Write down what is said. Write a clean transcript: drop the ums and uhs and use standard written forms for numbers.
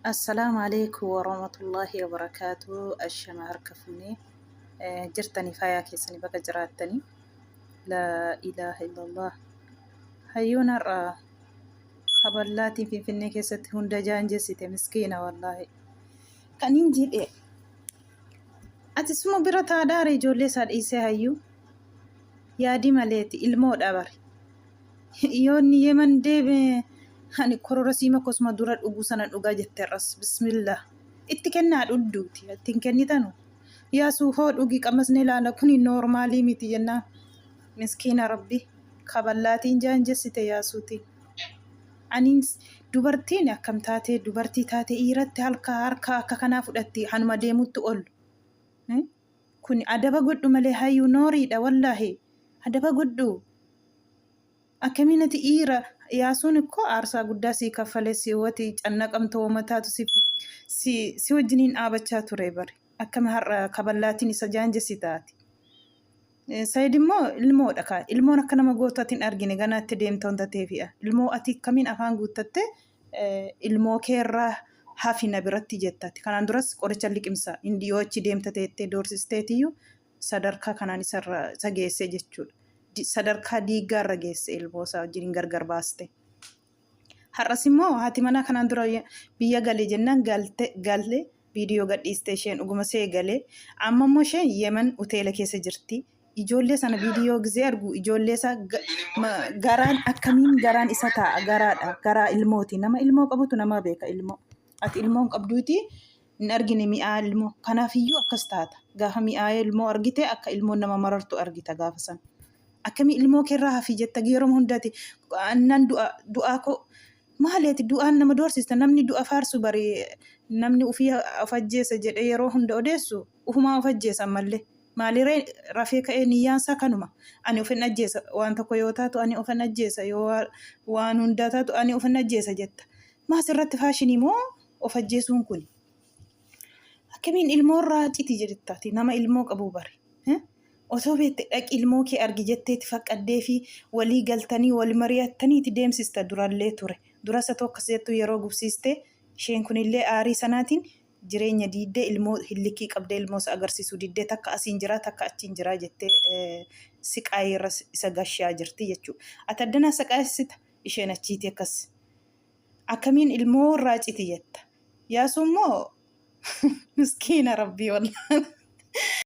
Assalaamu alaikum warahmatullaahi wabarakaatu. Ashama harka fuunee jirtanii faayaa keessanii baga jiraattanii. Laa ilaaha illallah. Hayyuun har'a kaballaatiin Finfinnee keessatti hunda jaanjessite miskiina wallaahi. Kan hin jedhe ati suma bira taadaare ijoollee isaa dhiisee hayyuu yaadii maleeti ilmoodha bari. Yoo inni Yemen deeme ani kororasiima kosuma dura dhuguu sana dhugaa jette har'as bismillah itti kennaa dhudduuti itti hin kennitanu yaasuu hoo dhugi qamasnee ilaala kuni noormaalii miti jennaan miskiina rabbi kaballaatiin jaanjessite yaasuutiin ani dubartiin akkam taatee dubartii taatee dhiiratti halka harka akka kanaa fudhatti hanuma deemutti ol Kuni adaba godhu malee hayuu nooriidha wallaahi adaba godhu akkamiin ati dhiira yaasuun ikkoo aarsaa guddaa sii kaffalee si wati cannaqamtu woma taatu si si si wajjiniin dhaabachaa ture bari akkami har'a kaballaatiin isa jaanjessita ati Sayid immoo ilmoodha kaa ilmoon akka nama gootu ati hin argine ganaa itti deemta wanta ta'eefi'a ilmoo ati akkamiin afaan guuttatte ilmoo keerraa hafi na biratti jettati. Kanaan duras qoricha liqimsa inni yoo achi deemta teettee doorsisteetiyyuu sadarkaa kanaan isarra isa geesse jechuudha. Sadarkaa diiggaa irra geesse ilmoo isaa wajjin gargar baaste. Har'as immoo haati manaa kanaan dura biyya gale jennaan galte galle viidiyoo gadhiiste isheen dhuguma see galee amma immoo isheen Yemen hoteela keessa jirti. Ijoollee sana viidiyoo gizee argu ijoollee isaa garaan akkamiin garaan isa taa'a garaadha garaa ilmooti nama ilmoo qabutu nama beeka ilmoo ati ilmoo hin qabduuti hin argine mi'aa ilmoo kanaafiyyuu akkas taata gaafa mi'aa ilmoo argite akka ilmoon nama marartu argita gaafa sana akkamii ilmoo keerraa hafi jetta yeroo hundaati nan du'a du'aa koo maali ati du'aan nama doorsista namni du'a faarsu bari namni ufii of ajjeesa jedhee yeroo hunda odeessu ufumaa of ajjeesa ammallee Maaliree rafee ka'ee niyyaan isaa kanuma. Ani ofin ajjeesa waan tokko yoo taatu ani ofin ajjeesa yoo waan hundaa taatu ani ofin ajjeesa jetta. Maa sirratti faashinii moo of ajjeesuun kuni? Akkamiin ilmoo irraa citi jettaati nama ilmoo qabu bari. Osoo beekte dhaqi ilmoo kee argi jetteeti faqqaddee fi walii galtanii wal mari'attaniiti deemsista durallee ture. Duras atoo akkas jettu yeroo gubsiiste isheen kunillee aarii sanaatiin jireenya diiddee ilmoo hillikii qabdee ilmoo isa agarsiisuu diddee takka asiin jiraa takka achiin jiraa jettee siqaayii irra isa gashaa jirti jechuudha. Ati addanaa saqaayessita isheen achiiti akkas. Akkamiin ilmoo irraa citi jetta. Yaasuu immoo miskiina rabbii wallaahi.